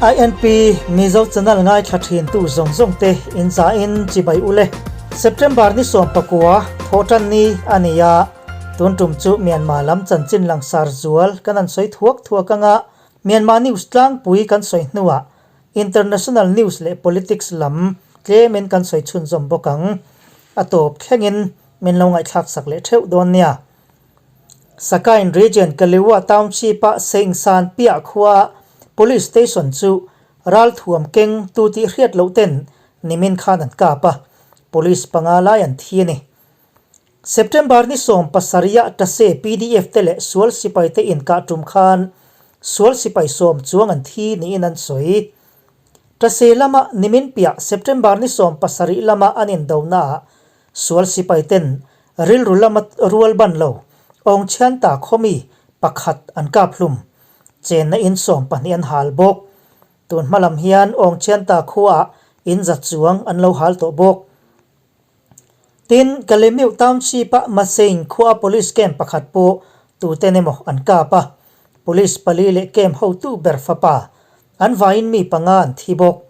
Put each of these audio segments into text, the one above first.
INP Mizo channel ngaithla thin tu zawng zawng te in za in chibai ule. September ni 19 thawhtan ni a ni a, tun tum chu Myanmar lam chanchin langsar zual kan an sawi thuak thuak anga Myanmar news tlangpui kan sawi hnuah International news leh politics lam tlemin kan sawi chhunzawm bawk ang. A tawp thlengin min lo ngaihthlak sak leh theuh dawn nia. Sakain Region Kaliwa Township-a Sengsan piah khua Police Station chu ralthuam keng tu tih hriat loh ten nimin khan an kap a, Police panga lai an thi a ni. September ni 17 ah Tase PDF te leh sual sipai te inkah tum khan sual sipai sawm chuang an thi niin an sawi. Tase lama nimin piah September ni 17 lama an indonaah sual sipai ten rilru lama rual ban lo awng chhian ta khawmi pakhat an kap hlum. Chenna in 12 an hal bawk. Tun hma lam hian awng chhian ta khuaah in za chuang an lo hal tawh bawk. Tin, Kalemiu Township-a Masein khua Police camp pakhat pawh tuten emaw an kap a, Police pali leh camp hotu ber fapa an vaiin mi panga an thi bawk.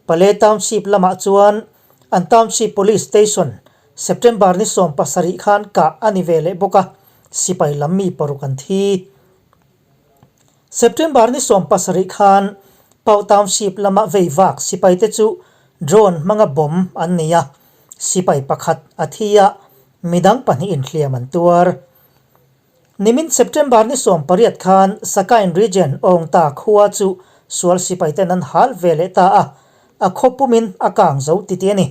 Pale Township lamah chuan an Township Police Station September ni 17 khan kah a ni ve leh bawk a, sipai lam mi paruk an thi. September ni 17 khan Pau Township lama vei vak sipaite chu drone hmanga bomb an nei a, sipai pakhat a thi a, midang pahnih inhliam an tuar. Nimin September ni 18 khan Sakain Region Awngta khua chu sual sipaiten an hal ve leh ta a, a khaw pumin a kang zo titi a ni.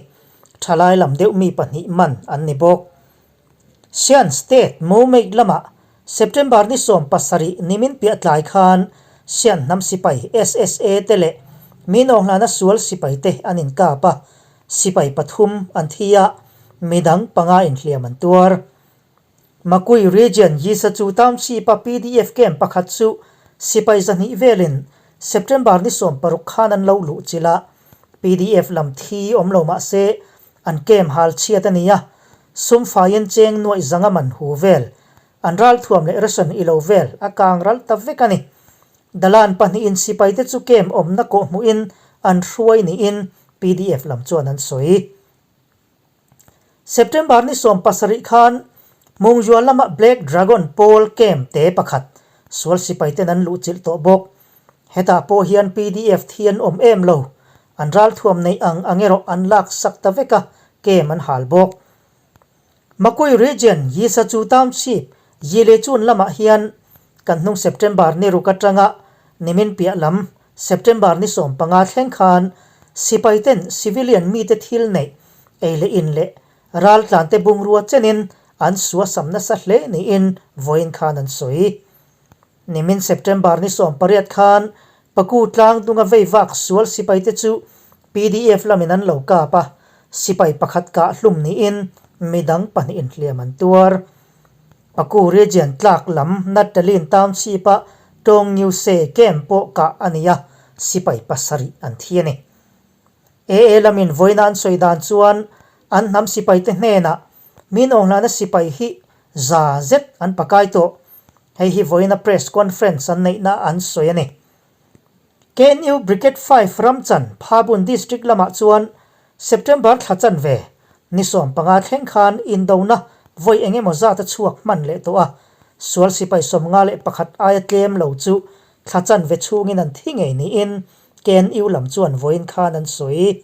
Thalai lam deuh mi pahnih man an ni bawk. Shan State Momeik lamah September ni 17 nimin piah tlai khan Shan hnam sipai SSA te leh Minawnghlana sual sipai te an inkap a, sipai pathum an thi a, midang panga inhliam an tuar. Makui Region Yisachu Township-a PDF camp pakhat chu sipai 200 velin September ni 16 khan an lo luh chilh a, PDF lam thi awm lo mah se An kem hal chhiat a ni a, sum faiin cheng nuaih zanga man hu vel, an ralthuam leh ration i lo vel a kang ral ta vek a ni. Dalan pahnihin sipaite chu kem awmna kawh hmuhin an hruai niin PDF lam chuan an sawi. September ni 17 khan Mungzual lama Black Dragon pawl kem te pakhat sual sipaiten an luhchilh tawh bawk. Hetah pawh hian PDF thi an awm em lo, an ralthuam neih ang ang erawh an lak sak ta vek a, kem an hal bawk. Makui Region, Yisachu Township, Yilechun lamah hian kan hnung September ni ruk atanga nimin piah lam September ni 15 thleng khan sipai ten civilian mite thil neih ei leh in leh raltlante bungrua chenin an suasam nasa hle niin vawiin khan an sawi. Nimin September ni 18 khan Paku tlang dunga vei vak sual sipaite chu PDF lamin an lo kap a, sipai pakhat kah hlum niin midang pahnih inhliam an tuar. Paku region tlak lam Nattalin Township-a Tawng New Se camp pawh kah a ni a, sipai pasarih an thi a ni. AA lamin vawiina an sawi dan chuan an hnam sipaite hnenah min awnghlana sipai hi za zet an pakai tawh. Hei hi vawiina press conference an neihna an sawi a ni. KNU Brigade 5 Ramchan, Phabun District lamah chuan September thla chanve ni 15 thleng khan indona vawi eng emaw zat a chhuak hman leh tawh a, sual sipai 51 aia tlem lo chu thla chanve chhungin an thi ngei niin KNU lam chuan vawiin khan an sawi.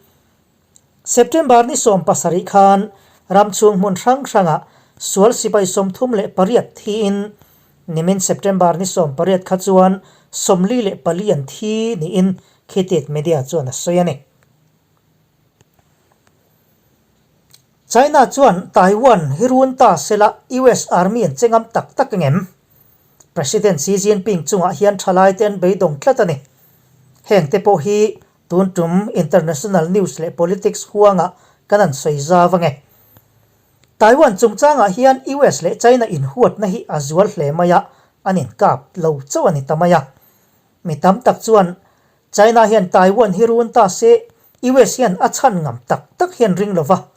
September ni 17 khan ram chhung hmun hrang hrangah sual sipai 38 thiin nimin September ni 18 kha chuan 44 an thi niin Khitit Media chuan a sawi a ni. China chuan Taiwan hi run ta sela US Army an che ngam tak tak angem? President Xi Jinping chungah hian thalaite an beidawng tlat a ni. Heng te pawh hi Tun tum international news leh politics huangah kan an sawi zau ange. Taiwan chungchangah hian US leh China inhuatna hi a zual hle mai a, an inkap lo chauh a ni ta mai a. Mi tam tak chuan China hian Taiwan hi run ta se US hian a chhan ngam tak tak hian ring lova.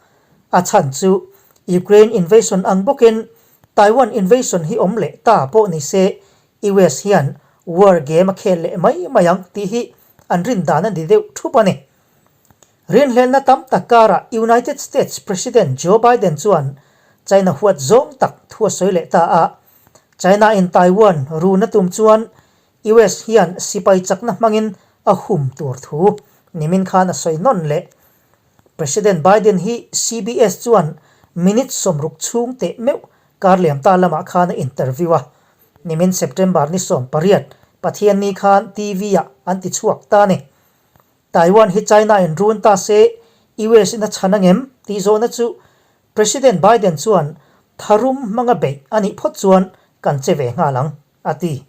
A chhan chu Ukraine invasion ang bawkin Taiwan invasion hi awm leh ta pawh ni se US hian war game a khel leh mai mai ang tih hi an rin dan a ni deuh thup a ni. Rinhlelhna tam tak karah United States President Joe Biden chuan China huat zawng tak thu a sawi leh ta a. China in Taiwan run a tum chuan US hian sipai chakna hmangin a hum tur thu nimin khan a sawi nawn leh. President Biden hi CBS chuan minute 60 chhung teh meuh karliam ta lamah khan a interview a. Nimin September ni 18 Pathianni khan TV-ah an ti chhuak ta a ni. Taiwan hi China in run ta se US in a chhan angem tih zawhna chu President Biden chuan tharum hmanga beih a nih phawt chuan kan che ve nghal ang, a ti.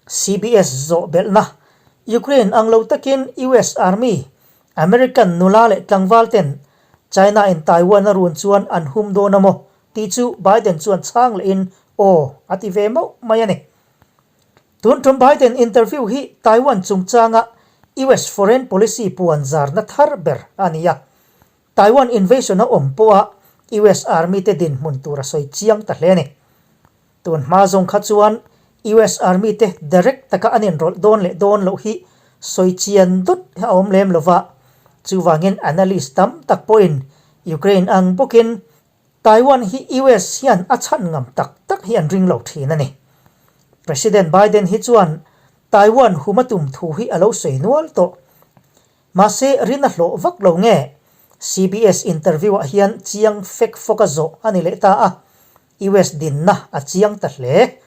CBS zawh belhna, Ukraine ang lo takin US Army, American nula leh tlangval ten China in Taiwan a run chuan an hum dawn a maw tih chu Biden chuan chhang lehin aw a ti ve mauh mai a ni. Tun tum Biden interview hi Taiwan chungchanga US foreign policy puan zarna thar ber a ni a. Taiwan invasion a awm pawha US Army te dinhmun tur a sawi chiang ta hle a ni. Tun hma zawng kha chuan US Army te direct taka an inrawlh dawn leh dawn loh hi sawi chian dut a awm lem lova, chuvangin analyst tam tak pawhin Ukraine ang bawkin Taiwan hi US hian a chhan ngam tak tak hi an ring lo thin a ni. President Biden hi chuan Taiwan hum a tum thu hi a lo sawi nual tawh. Mahse rin a hlawh vak lo nge? CBS interview ah hian chiang fek fawk a zawh a ni leh ta a, US dinna a chiang ta hle.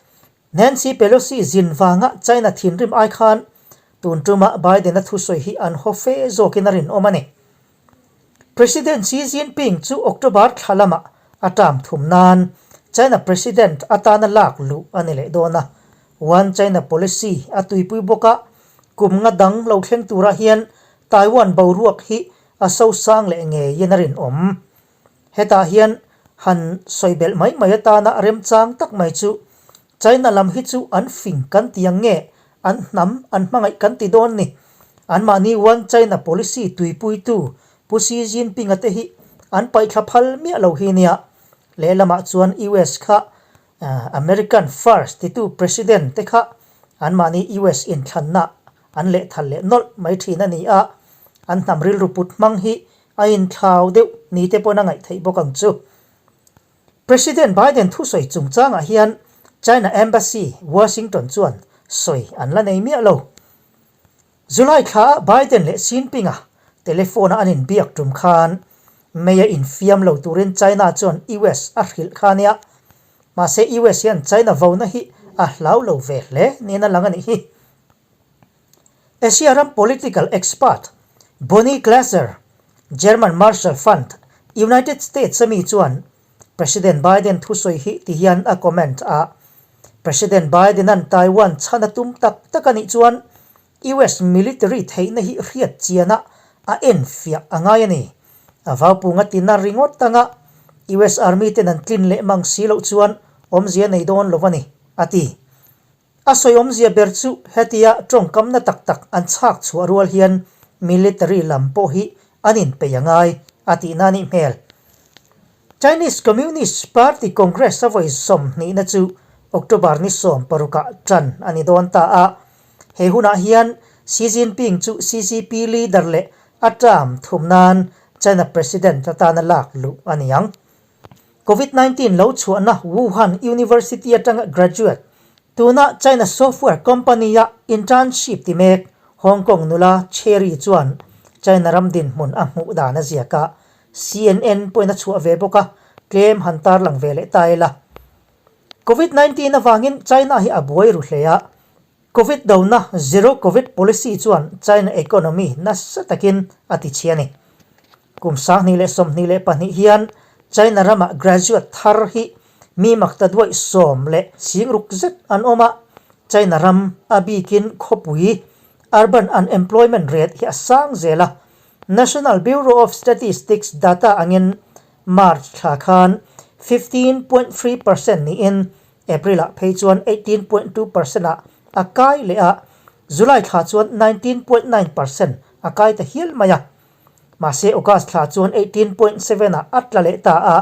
Nancy Pelosi zin vanga China thinrim ai khan tun tuma Biden-a thusawi hi an haw fe zawkin a rinawm a ni. President Xi Jinping chu October thla lamah a term thum nan China President atana lak luh a ni leh dawn a. One China Policy a tuipui bawk a, kum nga dang lo thleng turah hian Taiwan boruak hi a sosang leh ngeiin a rinawm. Hetah hian han sawi belh mai mai atana remchang tak mai chu China lam hi chu an fing kan ti ang nge, an hnam an hmangaih kan ti dawn ni. Anmahni One China Policy tuipuitu Pu Xi Jinping-a te hi an paihthla phal miah lo hi nia. Lehlamah chuan US kha American First titu President te kha anmahni US inthlanna an lehthal leh nawlh mai thin a ni a, an hnam rilru put hmang hi a inthlau deuh ni te pawn a ngaih theih bawk ang chu. President Biden thusawi chungchangah hian China Embassy, Washington chuan sawi an la nei miah lo. July thlaah Biden leh Xi Jinping-a telephone-a an inbiak tum khan May-a infiam lo turin China chuan US a hrilh kha a nia. Mahse US hian China vona hi a hlau lo ve hle niin a lang a nih hi. Asia ram political expert Bonnie Glaser, German Marshall Fund, United States a mi chuan President Biden thusawi hi ti hian a comment a, President Biden-a'n Taiwan chhan a tum tak tak a nih chuan US military theihna hi hriat chianah a enfiah a ngai a ni. A vaupunga tina ringawt anga US Army ten an tlin leh mang si loh chuan awmzia nei dawn lo a ni, a ti. A sawi awmzia ber chu hetia tawngkamna tak tak an chhak chhuah rual hian military lam pawh hi an inpeih a ngai a tihna a nih hmel. Chinese Communist Party Congress a vawi 20na chu October ni 16 ah tan a ni dawn ta a, he hunah hian Xi Jinping chu CCP leader leh a term thum nan China President atana lak luh a ni ang. Covid 19 lo chhuahna Wuhan University atanga graduate, tuna China software company-a internship ti mek Hong Kong nula Cherry chuan China ram dinhmun a hmuh dan a ziak a, CNN pawhin a chhuah ve bawk a, tlem han tarlang ve leh ta ila. Covid 19 avangin China hi a buai ru hle a, Covid dona Zero Covid Policy chuan China economy nasa takin a ti chhi a ni. Kum 2022 hian China rama graduate thar hi mi makta duaih sawm leh sing ruk zet an awm a, China ram a bikin khawpui urban unemployment rate hi a sang zel a. National Bureau of Statistics data angin March thla khan 15.3 percent niin April-ah phei chuan 18.2 percent ah a kai leh a, July thla chuan 19.9 percent a kai ta hial mai a. Mahse August thla chuan 18.7 ah a tla leh ta a,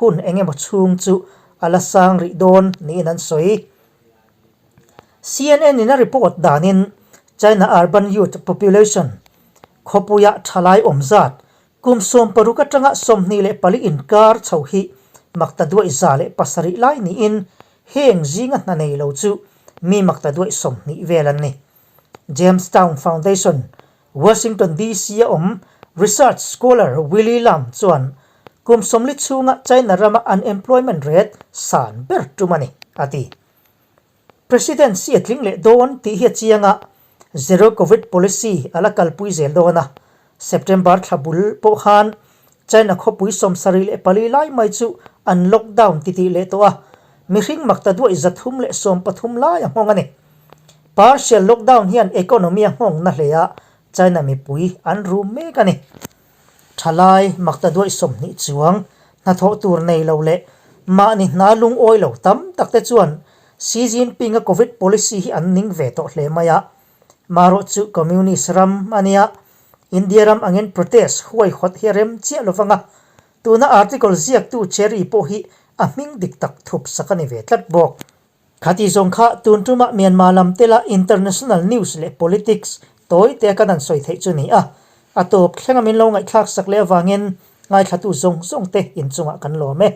hun eng emaw chhung chu a la sang rih dawn niin an sawi. CNN in a report danin. China Urban Youth Population, khawpuia thalai awm zat kum 60 atanga 24 inkar chho hi maktaduaih 107 lai niin heng zinga hna nei lo chu mi maktaduaih 20 vel an ni. Jamestown Foundation, Washington DC a awm research scholar Willie Lam chuan kum 40 chhunga China rama unemployment rate san ber tum a ni, a ti. President Xi a tling leh dawn tih hi a chiang a, zero covid policy a la kalpui zel dawn a. September thla bul pawh khan China khawpui 74 lai mai chu an lockdown titih leh tawh a, mihring makta duaih 313 lai a nghawng a ni. Partial lockdown hian economy a nghawng na hle a, China mipui an rum mek a ni. Thalai makta duaih 20 chuang hnathawh tur nei lo leh mahni hna lungawi lo tam tak te chuan Xi Jinping-a Covid policy hi an ning ve tawh hle mai a. Marawh chu Communist ram a nia, India ram angin protest huaihawt hi a rem chiah lo vang a, tuna article ziaktu Cherry pawh hi a hming dik tak thup sak a ni ve tlat bawk. Khati zawng kha tun tumah Myanmar lam tela international news leh politics tawi te kan han sawi theih chu ni a, a tawp thlenga min lo ngaihthlak sak leh avangin ngaithlatu zawng zawng te inchungah kan lawm e.